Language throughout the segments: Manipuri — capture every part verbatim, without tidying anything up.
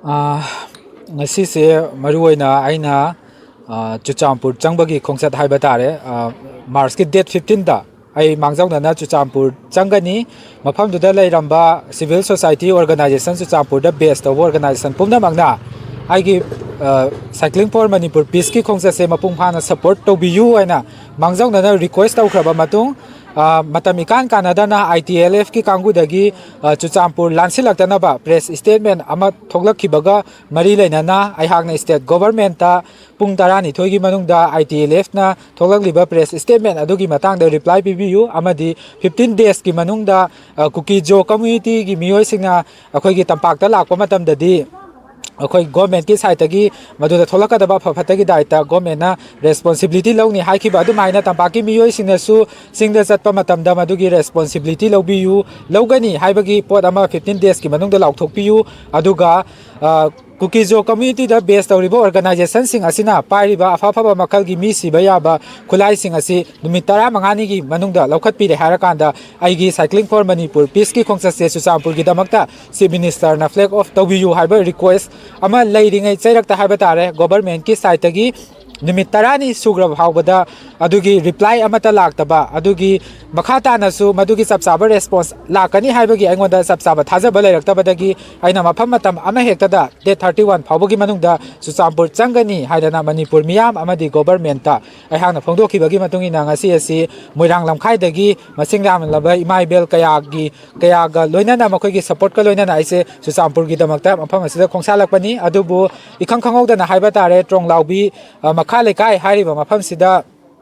ꯑꯥ, ꯉꯁꯤꯁꯦ ꯃꯔꯨꯑꯣꯏꯅ ꯑꯩꯅ, ꯑꯥ, ꯆꯨꯔꯆꯥꯟꯄꯨꯔ ꯆꯪꯕꯒꯤ ꯈꯣꯡꯆꯠ ꯍꯥꯏꯕ ꯇꯥꯔꯦ꯫ ꯑꯥ, ꯃꯥꯔꯆꯀꯤ ꯗꯦꯠ ꯐꯤꯐꯇꯤꯟꯗ ꯑꯩ ꯃꯥꯡꯖꯧꯅꯅ ꯆꯨꯔꯆꯥꯟꯄꯨꯔ ꯆꯪꯒꯅꯤ꯫ ꯃꯐꯝꯗꯨꯗ ꯂꯩꯔꯝꯕ ꯁꯤꯚꯤꯜ ꯁꯣꯁꯥꯏꯇꯤ ꯑꯣꯔꯒꯅꯥꯏꯖꯦꯁꯟ, ꯆꯨꯔꯆꯥꯟꯄꯨꯔꯗ ꯕꯦꯁ ꯇꯧꯕ ꯑꯣꯔꯒꯅꯥꯏꯖꯦꯁꯟ ꯄꯨꯝꯅꯃꯛꯅ ꯑꯩꯒꯤ, ꯑꯥ, Cycling for Manipur Peaceꯀꯤ ꯈꯣꯡꯆꯠꯁꯦ ꯃꯄꯨꯡ ꯐꯥꯅ ꯁꯄꯣꯔꯠ ꯇꯧꯕꯤꯌꯨ ꯍꯥꯏꯅ ꯃꯥꯡꯖꯧꯅꯅ ꯔꯤꯀ꯭ꯋꯦꯁ ꯇꯧꯈ꯭ꯔꯕ ꯃꯇꯨꯡ, ꯑꯥ, ꯃꯇꯝ ꯏꯀꯥꯟ ꯀꯥꯟꯅꯗꯅ ITLFꯀꯤ ꯀꯥꯡꯕꯨꯗꯒꯤ, ꯑꯥ, ꯆꯨꯔꯆꯥꯟꯄꯨꯔ ꯂꯥꯟꯁꯤꯜꯂꯛꯇꯅꯕ ꯄ꯭ꯔꯦꯁ ꯁ꯭ꯇꯦꯠꯃꯦꯟ ꯑꯃ ꯊꯣꯛꯂꯛꯈꯤꯕꯒ ꯃꯔꯤ ꯂꯩꯅꯅ ꯑꯩꯍꯥꯛꯅ ꯁ꯭ꯇꯦꯠ ꯒꯣꯚꯔꯟꯃꯦꯟꯠꯇ ꯄꯨꯡ ꯇꯔꯥꯅꯤꯊꯣꯏꯒꯤ ꯃꯅꯨꯡꯗ ITLFꯅ ꯊꯣꯛꯂꯛꯂꯤꯕ ꯄ꯭ꯔꯦꯁ ꯁ꯭ꯇꯦꯠꯃꯦꯟ ꯑꯗꯨꯒꯤ ꯃꯇꯥꯡꯗ ꯔꯤꯄ꯭ꯂꯥꯏ ꯄꯤꯕꯤꯌꯨ ꯑꯃꯗꯤ ꯐꯤꯐꯇꯤꯟ ꯗꯦꯖꯀꯤ ꯃꯅꯨꯡꯗ, ꯑ, ꯀꯨꯀꯤ ꯖꯣ ꯀꯝꯃ꯭ꯌꯨꯅꯤꯇꯤꯒꯤ ꯃꯤꯑꯣꯏꯁꯤꯡꯅ ꯑꯩꯈꯣꯏꯒꯤ ꯇꯝꯄꯥꯛꯇ ꯂꯥꯛꯄ ꯃꯇꯝꯗꯗꯤ ꯑꯩꯈꯣꯏ ꯒꯣꯔꯃꯦꯟꯠꯀꯤ ꯁꯥꯏꯠꯇꯒꯤ ꯃꯗꯨꯗ ꯊꯣꯛꯂꯛꯀꯗꯕ ꯑꯐ ꯐꯠꯇꯒꯤ ꯗꯥꯏꯇ ꯒꯣꯔꯃꯦꯟꯠꯅ ꯔꯦꯁꯄꯣꯟꯁꯤꯕꯤꯂꯤꯇꯤ ꯂꯧꯅꯤ ꯍꯥꯏꯈꯤꯕ ꯑꯗꯨꯃꯥꯏꯅ ꯇꯝꯄꯥꯛꯀꯤ ꯃꯤꯑꯣꯏꯁꯤꯡꯅꯁꯨ ꯆꯤꯡꯗ ꯆꯠꯄ ꯃꯇꯝꯗ ꯃꯗꯨꯒꯤ ꯔꯦꯁꯄꯣꯟꯁꯤꯕꯤꯂꯤꯇꯤ ꯂꯧꯕꯤꯌꯨ, ꯂꯧꯒꯅꯤ ꯍꯥꯏꯕꯒꯤ ꯄꯣꯠ ꯑꯃ ꯐꯤꯐꯇꯤꯟ ꯗꯦꯖꯀꯤ ꯃꯅꯨꯡꯗ ꯂꯥꯎꯊꯣꯛꯄꯤꯌꯨ꯫ ꯑꯗꯨꯒ, ꯑ, ꯀꯨꯀꯤ ꯖꯣ ꯀꯝꯃ꯭ꯌꯨꯅꯤꯇꯤꯗ ꯕꯦꯁ ꯇꯧꯔꯤꯕ ꯑꯣꯔꯒꯅꯥꯏꯖꯦꯁꯟꯁꯤꯡ ꯑꯁꯤꯅ ꯄꯥꯏꯔꯤꯕ ꯑꯐ ꯑꯐꯕ ꯃꯈꯜꯒꯤ ꯃꯤ ꯁꯤꯕ ꯌꯥꯕ ꯈꯨꯠꯂꯥꯏꯁꯤꯡ ꯑꯁꯤ ꯅꯨꯃꯤꯠ ꯇꯔꯥꯃꯉꯥꯅꯤꯒꯤ ꯃꯅꯨꯡꯗ ꯂꯧꯈꯠꯄꯤꯔꯦ ꯍꯥꯏꯔꯀꯥꯟꯗ ꯑꯩꯒꯤ Cycling for Manipur Peaceꯀꯤ ꯈꯣꯡꯆꯠꯁꯦ ꯆꯨꯔꯆꯥꯟꯄꯨꯔꯒꯤꯗꯃꯛꯇ ꯆꯤꯐ ꯃꯤꯅꯤꯁꯇꯔꯅ ꯐ꯭ꯂꯦꯒ ꯑꯣꯐ ꯇꯧꯕꯤꯌꯨ ꯍꯥꯏꯕ ꯔꯤꯀ꯭ꯋꯦꯁ ꯑꯃ ꯂꯩꯔꯤꯉꯩ ꯆꯩꯔꯛꯇ ꯍꯥꯏꯕ ꯇꯥꯔꯦ, ꯒꯣꯚꯔꯟꯃꯦꯟꯠꯀꯤ ꯁꯥꯏꯠꯇꯒꯤ ꯅꯨꯃꯤꯠ ꯇꯔꯥꯅꯤ ꯁꯨꯈ꯭ꯔꯕ ꯐꯥꯎꯕꯗ ꯑꯗꯨꯒꯤ ꯔꯤꯄ꯭ꯂꯥꯏ ꯑꯃꯠꯇ ꯂꯥꯛꯇꯕ, ꯑꯗꯨꯒꯤ ꯃꯈꯥ ꯇꯥꯅꯁꯨ ꯃꯗꯨꯒꯤ ꯆꯞ ꯆꯥꯕ ꯔꯦꯁꯄꯣꯟꯁ ꯂꯥꯛꯀꯅꯤ ꯍꯥꯏꯕꯒꯤ ꯑꯩꯉꯣꯟꯗ ꯆꯞ ꯆꯥꯕ ꯊꯥꯖꯕ ꯂꯩꯔꯛꯇꯕꯗꯒꯤ ꯑꯩꯅ ꯃꯐꯝ ꯃꯇꯝ ꯑꯃꯍꯦꯛꯇꯗ ꯗꯦꯠ ꯊꯥꯔꯇꯤ ꯋꯥꯟ ꯐꯥꯎꯕꯒꯤ ꯃꯅꯨꯡꯗ ꯆꯨꯔꯆꯥꯟꯄꯨꯔ ꯆꯪꯒꯅꯤ ꯍꯥꯏꯗꯅ ꯃꯅꯤꯄꯨꯔ ꯃꯤꯌꯥꯝ ꯑꯃꯗꯤ ꯒꯣꯚꯔꯟꯃꯦꯟꯠꯇ ꯑꯩꯍꯥꯛꯅ ꯐꯣꯡꯗꯣꯛꯈꯤꯕꯒꯤ ꯃꯇꯨꯡ ꯏꯟꯅ ꯉꯁꯤ ꯑꯁꯤ ꯃꯣꯏꯔꯥꯡ ꯂꯝꯈꯥꯏꯗꯒꯤ ꯃꯁꯤꯡ ꯌꯥꯝꯂꯕ ꯏꯃꯥ ꯏꯕꯦꯜ ꯀꯌꯥꯒꯤ, ꯀꯌꯥꯒ ꯂꯣꯏꯅꯅ ꯃꯈꯣꯏꯒꯤ ꯁꯄꯣꯔꯠꯀ ꯂꯣꯏꯅꯅ ꯑꯩꯁꯦ ꯆꯨꯔꯆꯥꯟꯄꯨꯔꯒꯤꯗꯃꯛꯇ ꯃꯐꯝ ꯑꯁꯤꯗ ꯈꯣꯡꯁꯥꯜꯂꯛꯄꯅꯤ꯫ ꯑꯗꯨꯕꯨ ꯏꯈꯪ ꯈꯪꯍꯧꯗꯅ ꯍꯥꯏꯕ ꯇꯥꯔꯦ, ꯇ꯭ꯔꯣꯡꯂꯥꯎꯕꯤ, ꯑ, ꯃꯈꯥ ꯂꯩꯀꯥꯏ ꯍꯥꯏꯔꯤꯕ ꯃꯐꯝꯁꯤꯗ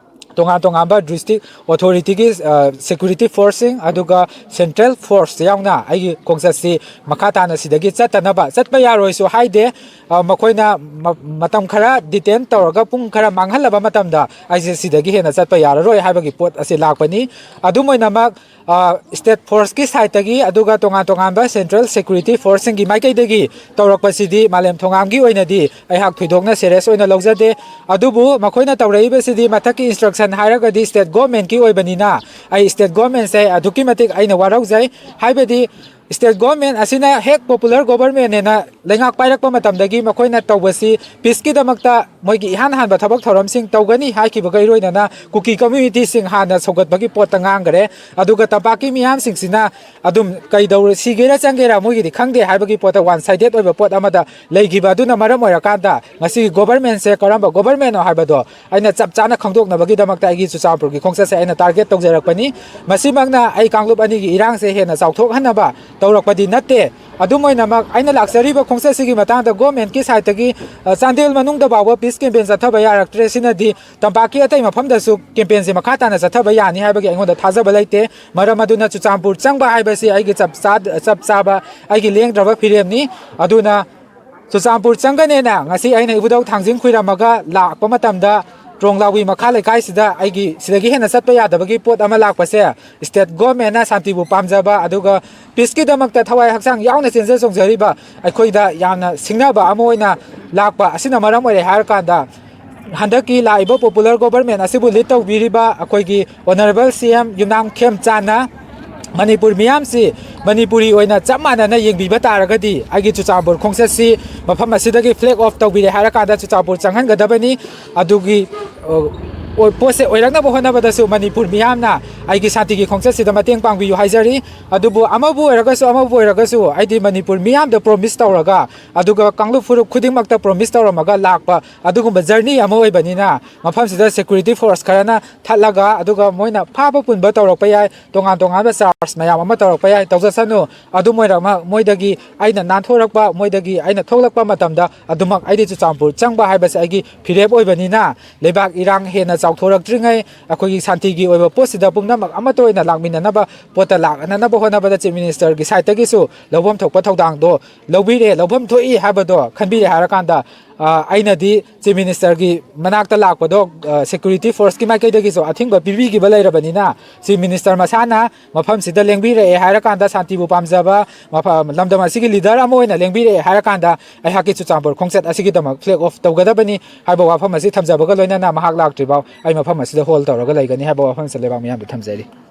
ꯇꯣꯉꯥꯟ ꯇꯣꯉꯥꯟꯕ ꯗꯤꯁꯇ꯭ꯔꯤꯛ ꯑꯣꯊꯣꯔꯤꯇꯤꯒꯤ, ꯑ, ꯁꯦꯀ꯭ꯌꯨꯔꯤꯇꯤ ꯐꯣꯔꯁꯁꯤꯡ ꯑꯗꯨꯒ ꯁꯦꯟꯇ꯭ꯔꯦꯜ ꯐꯣꯔꯁ ꯌꯥꯎꯅ ꯑꯩꯒꯤ ꯈꯣꯡꯆꯠꯁꯤ ꯃꯈꯥ ꯇꯥꯅ ꯁꯤꯗꯒꯤ ꯆꯠꯇꯅꯕ, ꯆꯠꯄ ꯌꯥꯔꯣꯏꯁꯨ ꯍꯥꯏꯗꯦ꯫ ꯑ, ꯃꯈꯣꯏꯅ ꯃ-, ꯃꯇꯝ ꯈꯔ ꯗꯤꯇꯦꯟ ꯇꯧꯔꯒ ꯄꯨꯡ ꯈꯔ ꯃꯥꯡꯍꯜꯂꯕ ꯃꯇꯝꯗ ꯑꯩꯁꯦ ꯁꯤꯗꯒꯤ ꯍꯦꯟꯅ ꯆꯠꯄ ꯌꯥꯔꯔꯣꯏ ꯍꯥꯏꯕꯒꯤ ꯄꯣꯠ ꯑꯁꯤ ꯂꯥꯛꯄꯅꯤ꯫ ꯑꯗꯨꯝ ꯑꯣꯏꯅꯃꯛ, ꯑ, ꯁ꯭ꯇꯦꯠ ꯐꯣꯔꯁꯀꯤ ꯁꯥꯏꯠꯇꯒꯤ ꯑꯗꯨꯒ ꯇꯣꯉꯥꯟ ꯇꯣꯉꯥꯟꯕ ꯁꯦꯟꯇ꯭ꯔꯦꯜ ꯁꯦꯀ꯭ꯌꯨꯔꯤꯇꯤ ꯐꯣꯔꯁꯁꯤꯡꯒꯤ ꯃꯥꯏꯀꯩꯗꯒꯤ ꯇꯧꯔꯛꯄꯁꯤꯗꯤ ꯃꯥꯂꯦꯝ ꯊꯣꯉꯥꯝꯒꯤ ꯑꯣꯏꯅꯗꯤ ꯑꯩꯍꯥꯛ ꯊꯣꯏꯗꯣꯛꯅ ꯁꯦꯔꯤꯌꯁ ꯑꯣꯏꯅ ꯂꯧꯖꯗꯦ꯫ ꯑꯗꯨꯕꯨ ꯃꯈꯣꯏꯅ ꯇꯧꯔꯛꯏꯕꯁꯤꯗꯤ ꯃꯊꯛꯀꯤ ꯏꯟꯁꯇ꯭ꯔꯛꯁꯟ ꯍꯥꯏꯔꯒꯗꯤ ꯁ꯭ꯇꯦꯠ ꯒꯣꯔꯃꯦꯟꯠꯀꯤ ꯑꯣꯏꯕꯅꯤꯅ ꯑꯩ ꯁ꯭ꯇꯦꯠ ꯒꯣꯔꯃꯦꯟꯠꯁꯦ ꯑꯗꯨꯛꯀꯤ ꯃꯇꯤꯛ ꯑꯩꯅ ꯋꯥꯔꯧꯖꯩ꯫ ꯍꯥꯏꯕꯗꯤ State government ꯑꯁꯤꯅ ꯍꯦꯛ popular governmentꯅꯦꯅ ꯂꯩꯉꯥꯛ ꯄꯥꯏꯔꯛꯄ ꯃꯇꯝꯗꯒꯤ ꯃꯈꯣꯏꯅ ꯇꯧꯕꯁꯤ peaceꯀꯤꯗꯃꯛꯇ ꯃꯣꯏꯒꯤ ꯏꯍꯥꯟ ꯍꯥꯟꯕ ꯊꯕꯛ ꯊꯧꯔꯝꯁꯤꯡ ꯇꯧꯒꯅꯤ ꯍꯥꯏꯈꯤꯕꯒ ꯏꯔꯣꯏꯅꯅ ꯀꯨꯀꯤ communityꯁꯤꯡ ꯍꯥꯟꯅ ꯁꯧꯒꯠꯄꯒꯤ ꯄꯣꯠꯇ ꯉꯥꯡꯈꯔꯦ꯫ ꯑꯗꯨꯒ ꯇꯝꯄꯥꯛꯀꯤ ꯃꯤꯌꯥꯝꯁꯤꯡꯁꯤꯅ ꯑꯗꯨꯝ ꯀꯩꯗꯧꯔ-, ꯁꯤꯒꯦꯔꯥ ꯆꯪꯒꯦꯔꯥ ꯃꯣꯏꯒꯤꯗꯤ ꯈꯪꯗꯦ ꯍꯥꯏꯕꯒꯤ ꯄꯣꯠꯇ one sided ꯑꯣꯏꯕ ꯄꯣꯠ ꯑꯃꯗ ꯂꯩꯈꯤꯕ ꯑꯗꯨꯅ ꯃꯔꯝ ꯑꯣꯏꯔꯀꯥꯟꯗ ꯉꯁꯤꯒꯤ governmentꯁꯦ ꯀꯔꯝꯕ governmentꯅꯣ ꯍꯥꯏꯕꯗꯣ ꯑꯩꯅ ꯆꯞ ꯆꯥꯅ ꯈꯪꯗꯣꯛꯅꯕꯒꯤꯗꯃꯛꯇ ꯑꯩꯒꯤ ꯆꯨꯔꯆꯥꯟꯄꯨꯔꯒꯤ ꯈꯣꯡꯆꯠꯁꯦ ꯑꯩꯅ target ꯇꯧꯖꯔꯛꯄꯅꯤ꯫ ꯃꯁꯤꯃꯛꯅ ꯑꯩ ꯀꯥꯡꯂꯨꯞ ꯑꯅꯤꯒꯤ ꯏꯔꯥꯡꯁꯦ ꯍꯦꯟꯅ ꯆꯥꯎꯊꯣꯛꯍꯟꯅꯕ ꯇꯧꯔꯛꯄꯗꯤ ꯅꯠꯇꯦ꯫ ꯑꯗꯨꯝ ꯑꯣꯏꯅꯃꯛ, ꯑꯩꯅ ꯂꯥꯛꯆꯔꯤꯕ ꯈꯣꯡꯆꯠꯁꯤꯒꯤ ꯃꯇꯥꯡꯗ governmentꯀꯤ sideꯇꯒꯤ, ꯑ, ꯆꯥꯟꯗꯦꯜ ꯃꯅꯨꯡꯗ ꯐꯥꯎꯕ peace campaign ꯆꯠꯊꯕ ꯌꯥꯔꯛꯇ꯭ꯔꯦ꯫ ꯁꯤꯅꯗꯤ ꯇꯝꯄꯥꯛꯀꯤ ꯑꯇꯩ ꯃꯐꯝꯗꯁꯨ campaignꯁꯦ ꯃꯈꯥ ꯇꯥꯅ ꯆꯠꯊꯕ ꯌꯥꯅꯤ ꯍꯥꯏꯕꯒꯤ ꯑꯩꯉꯣꯟꯗ ꯊꯥꯖꯕ ꯂꯩꯇꯦ꯫ ꯃꯔꯝ ꯑꯗꯨꯅ ꯆꯨꯔꯆꯥꯟꯄꯨꯔ ꯆꯪꯕ ꯍꯥꯏꯕꯁꯤ ꯑꯩꯒꯤ ꯆꯞ ꯆꯥ-, ꯆꯞ ꯆꯥꯕ ꯑꯩꯒꯤ ꯂꯦꯡꯗ꯭ꯔꯕ ꯐꯤꯔꯦꯞꯅꯤ꯫ ꯑꯗꯨꯅ ꯆꯨꯔꯆꯥꯟꯄꯨꯔ ꯆꯪꯒꯅꯦꯅ ꯉꯁꯤ ꯑꯩꯅ ꯏꯕꯨꯙꯧ ꯊꯥꯡꯖꯤꯡ ꯈꯨꯏꯔꯝꯃꯒ ꯂꯥꯛꯄ ꯃꯇꯝꯗ, ꯇ꯭ꯔꯣꯡꯂꯥꯎꯕꯤ ꯃꯈꯥ ꯂꯩꯀꯥꯏꯁꯤꯗ ꯑꯩꯒꯤ ꯁꯤꯗꯒꯤ ꯍꯦꯟꯅ ꯆꯠꯄ ꯌꯥꯗꯕꯒꯤ ꯄꯣꯠ ꯑꯃ ꯂꯥꯛꯄꯁꯦ, state governmentꯅ ꯁꯥꯟꯇꯤꯕꯨ ꯄꯥꯝꯖꯕ, ꯑꯗꯨꯒ peaceꯀꯤꯗꯃꯛꯇ ꯊꯋꯥꯏ ꯍꯛꯆꯥꯡ ꯌꯥꯎꯅ ꯆꯦꯟꯖ ꯆꯣꯡꯖꯔꯤꯕ ꯑꯩꯈꯣꯏꯗ ꯌꯥꯝꯅ ꯁꯤꯡꯅꯕ ꯑꯃ ꯑꯣꯏꯅ ꯂꯥꯛꯄ ꯑꯁꯤꯅ ꯃꯔꯝ ꯑꯣꯏꯔꯦ ꯍꯥꯏꯔꯀꯥꯟꯗ, ꯍꯟꯗꯛꯀꯤ ꯂꯥꯛꯏꯕ popular government ꯑꯁꯤꯕꯨ lead ꯇꯧꯕꯤꯔꯤꯕ ꯑꯩꯈꯣꯏꯒꯤ honourable C M ꯌꯨꯝꯅꯥꯝ ꯈꯦꯝꯆꯥꯟꯅ ꯃꯅꯤꯄꯨꯔ ꯃꯤꯌꯥꯝꯁꯤ ꯃꯅꯤꯄꯨꯔꯤ ꯑꯣꯏꯅ ꯆꯞ ꯃꯥꯟꯅꯅ ꯌꯦꯡꯕꯤꯕ ꯇꯥꯔꯒꯗꯤ, ꯑꯩꯒꯤ ꯆꯨꯔꯆꯥꯟꯄꯨꯔ ꯈꯣꯡꯆꯠꯁꯤ ꯃꯐꯝ ꯑꯁꯤꯗꯒꯤ flag off ꯇꯧꯕꯤꯔꯦ ꯍꯥꯏꯔꯀꯥꯟꯗ ꯆꯨꯔꯆꯥꯟꯄꯨꯔ ꯆꯪꯍꯟꯒꯗꯕꯅꯤ꯫ ꯑꯗꯨꯒꯤ, ꯑ, ꯑꯣꯏ-, ꯄꯣꯠꯁꯦ ꯑꯣꯏꯔꯛꯅꯕ ꯍꯣꯠꯅꯕꯗꯁꯨ ꯃꯅꯤꯄꯨꯔ ꯃꯤꯌꯥꯝꯅ ꯑꯩꯒꯤ ꯁꯥꯟꯇꯤꯒꯤ ꯈꯣꯡꯆꯠꯁꯤꯗ ꯃꯇꯦꯡ ꯄꯥꯡꯕꯤꯌꯨ ꯍꯥꯏꯖꯔꯤ꯫ ꯑꯗꯨꯕꯨ ꯑꯃꯕꯨ ꯑꯣꯏꯔꯒꯁꯨ, ꯑꯃꯕꯨ ꯑꯣꯏꯔꯒꯁꯨ, ꯑꯩꯗꯤ ꯃꯅꯤꯄꯨꯔ ꯃꯤꯌꯥꯝꯗ promise ꯇꯧꯔꯒ, ꯑꯗꯨꯒ ꯀꯥꯡꯂꯨꯞ ꯐꯨꯔꯨꯞ ꯈꯨꯗꯤꯡꯃꯛꯇ promise ꯇꯧꯔꯝꯃꯒ ꯂꯥꯛꯄ ꯑꯗꯨꯒꯨꯝꯕ journey ꯑꯃ ꯑꯣꯏꯕꯅꯤꯅ, ꯃꯐꯝꯁꯤꯗ security force ꯈꯔꯅ ꯊꯠꯂꯒ, ꯑꯗꯨꯒ ꯃꯣꯏꯅ ꯐꯥꯕ ꯄꯨꯟꯕ ꯇꯧꯔꯛꯄ ꯌꯥꯏ, ꯇꯣꯉꯥꯟ ꯇꯣꯉꯥꯟꯕ charge ꯃꯌꯥꯝ ꯑꯃ ꯇꯧꯔꯛꯄ ꯌꯥꯏ, ꯇꯧꯖꯁꯅꯨ꯫ ꯑꯗꯨꯝ ꯑꯣꯏꯔꯃꯛ ꯃꯣꯏꯗꯒꯤ ꯑꯩꯅ ꯅꯥꯟꯊꯣꯔꯛꯄ, ꯃꯣꯏꯗꯒꯤ ꯑꯩꯅ ꯊꯣꯛꯂꯛꯄ ꯃꯇꯝꯗ ꯑꯗꯨꯃꯛ ꯑꯩꯗꯤ ꯆꯨꯔꯆꯥꯟꯄꯨꯔ ꯆꯪꯕ ꯍꯥꯏꯕꯁꯦ ꯑꯩꯒꯤ ꯐꯤꯔꯦꯞ ꯑꯣꯏꯕꯅꯤꯅ, ꯂꯩꯕꯥꯛ ꯏꯔꯥꯡ ꯍꯦꯟꯅ ꯆꯥꯎꯊꯣꯔꯛꯇ꯭ꯔꯤꯉꯩ, ꯑꯩꯈꯣꯏꯒꯤ ꯁꯥꯟꯇꯤꯒꯤ ꯑꯣꯏꯕ ꯄꯣꯠꯁꯤꯗ ꯄꯨꯝꯅꯃꯛ ꯑꯃꯠꯇ ꯑꯣꯏꯅ ꯂꯥꯛꯃꯤꯟꯅꯅꯕ ꯄꯣꯠꯇ ꯂꯥꯛꯅꯅꯕ ꯍꯣꯠꯅꯕꯗ Chief Ministerꯒꯤ sideꯇꯒꯤꯁꯨ ꯂꯧꯐꯝ ꯊꯣꯛꯄ ꯊꯧꯗꯥꯡꯗꯣ ꯂꯧꯕꯤꯔꯦ, ꯂꯧꯐꯝ ꯊꯣꯛꯏ ꯍꯥꯏꯕꯗꯣ ꯈꯟꯕꯤꯔꯦ ꯍꯥꯏꯔꯀꯥꯟꯗ, ꯑ, ꯑꯩꯅꯗꯤ Chief Ministerꯒꯤ ꯃꯅꯥꯛꯇ ꯂꯥꯛꯄꯗꯣ, ꯑ, security forceꯀꯤ ꯃꯥꯏꯀꯩꯗꯒꯤꯁꯨ ꯑꯊꯤꯡꯕ ꯄꯤꯕꯤꯈꯤꯕ ꯂꯩꯔꯕꯅꯤꯅ, Chief Minister ꯃꯁꯥꯅ ꯃꯐꯝꯁꯤꯗ ꯂꯦꯡꯕꯤꯔꯛꯑꯦ ꯍꯥꯏꯔꯀꯥꯟꯗ, ꯁꯥꯟꯇꯤꯕꯨ ꯄꯥꯝꯖꯕ ꯃꯐ-, ꯂꯝꯗꯝ ꯑꯁꯤꯒꯤ leader ꯑꯃ ꯑꯣꯏꯅ ꯂꯦꯡꯕꯤꯔꯛꯑꯦ ꯍꯥꯏꯔꯀꯥꯟꯗ, ꯑꯩꯍꯥꯛꯀꯤ ꯆꯨꯔꯆꯥꯟꯄꯨꯔ ꯈꯣꯡꯆꯠ ꯑꯁꯤꯒꯤꯗꯃꯛ flag off ꯇꯧꯒꯗꯕꯅꯤ ꯍꯥꯏꯕ ꯋꯥꯐꯝ ꯑꯁꯤ ꯊꯝꯖꯕꯒ ꯂꯣꯏꯅꯅ, ꯃꯍꯥꯛ ꯂꯥꯛꯇ꯭ꯔꯤꯐꯥꯎ ꯑꯩ ꯃꯐꯝ ꯑꯁꯤꯗ hold ꯇꯧꯔꯒ ꯂꯩꯒꯅꯤ ꯍꯥꯏꯕ ꯋꯥꯐꯝꯁꯤ ꯂꯩꯕꯥꯛ ꯃꯤꯌꯥꯝꯗ ꯊꯝꯖꯔꯤ꯫